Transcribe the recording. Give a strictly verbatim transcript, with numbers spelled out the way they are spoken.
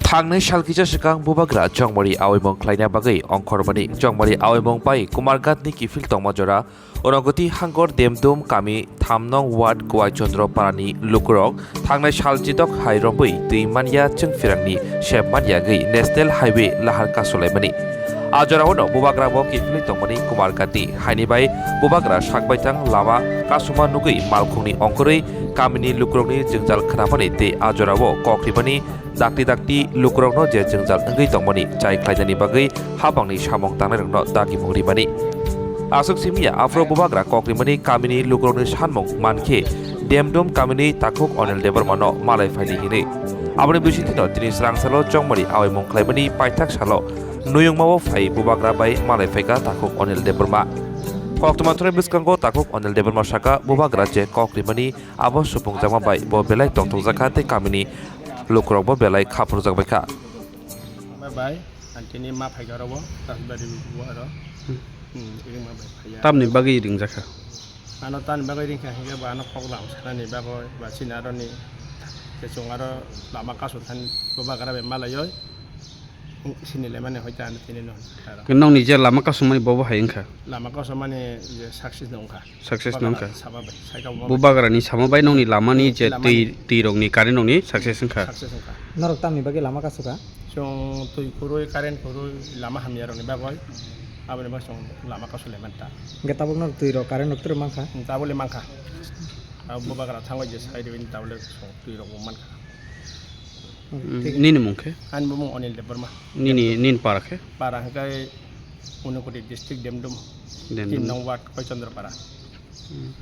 Thangnai sal kisa swkang bubagra chongmari aoimung khlaina bagwi ongkhormani chongmari aoimung bai Kumarghatni kiphil tongma jora Unagoti Hangor Demdum kami tham nong ward Kuwai Chandra parani lukurok thangnai sal chidok hai rombwi twi manya chwng phirangni sep manya gwi National Highway lahar kasulaimani. A jorao no bubagra bo kiphilwi tongmani Kumar Gandhi haini bai bubagra sakbaithang lama kasuma nugwi malkhungni ongkhorwi kamini lukurokni jwngjal khnamani tei a jorao kok ribani dakti dakti lukurokno je jwngjal wngwi tongmani chai khlainani bagwi habangni samung tangnairokno dagimung rimani. Aswk simi ya aphuru bubagra kok rimani kamini lukurokni sanmung mankhe Demdum kamini takhuk Anil Debbarmano malai phaidi hinwi. Aboni bisingtwino tini swrang salo chongmari aoimung khlaimani paithak salo nuyungmao phai bubagra bai malai phaikha takhuk Anil Debbarma. Koktwma thani bwskango takhuk Anil Debbarma saka bubagra je kok rimani abo supungjakma bai bo belai tongthokjakha tei kamini lukurokbo belai khapurjak bai kha. Bye bye. Ang tini ma phaikha oro bo, Rajbari bo oro. Hmm. Hmm, ring ma bai phaiya. Tamni bagwi ringjakha? Ano tamni bagwi ringkha hinkhe bo ano kok lam sanani bagwi ba chini aroni je chwng aro lama kasu thani bubagra bai malaioi. Sini lemani hoita ano tini no. Nokni je lama kasumani bobo hai wngkha? Lama kasumani je success no wngkha. Success no wngkha. Bubagrani sama bai, saika bubagrani sama bai nokni lamani je twi, twi rokni current rokni success wngkha. Success wngkha. Norok tamni bagwi lama kasukha? Chwng twi kwrwi, current kwrwi, lama hamya rokni bagwi aboni bagwi chwng lama kasulaimanta. Hwnkhe tabuk norok twi rok, current rok twrwi mankha? Hmm, tabukle mankha. Abo bubagra thangwi je sai rwini tabukle chwng twi rok bo mankha. Hmm, nini mung khe? Ani bumung Anil Debbarma. Nini, nini para khe? Para hwnkhe Unakoti district, Demdum. Demdum. Tin nong ward, Koichandrapara. Hmm.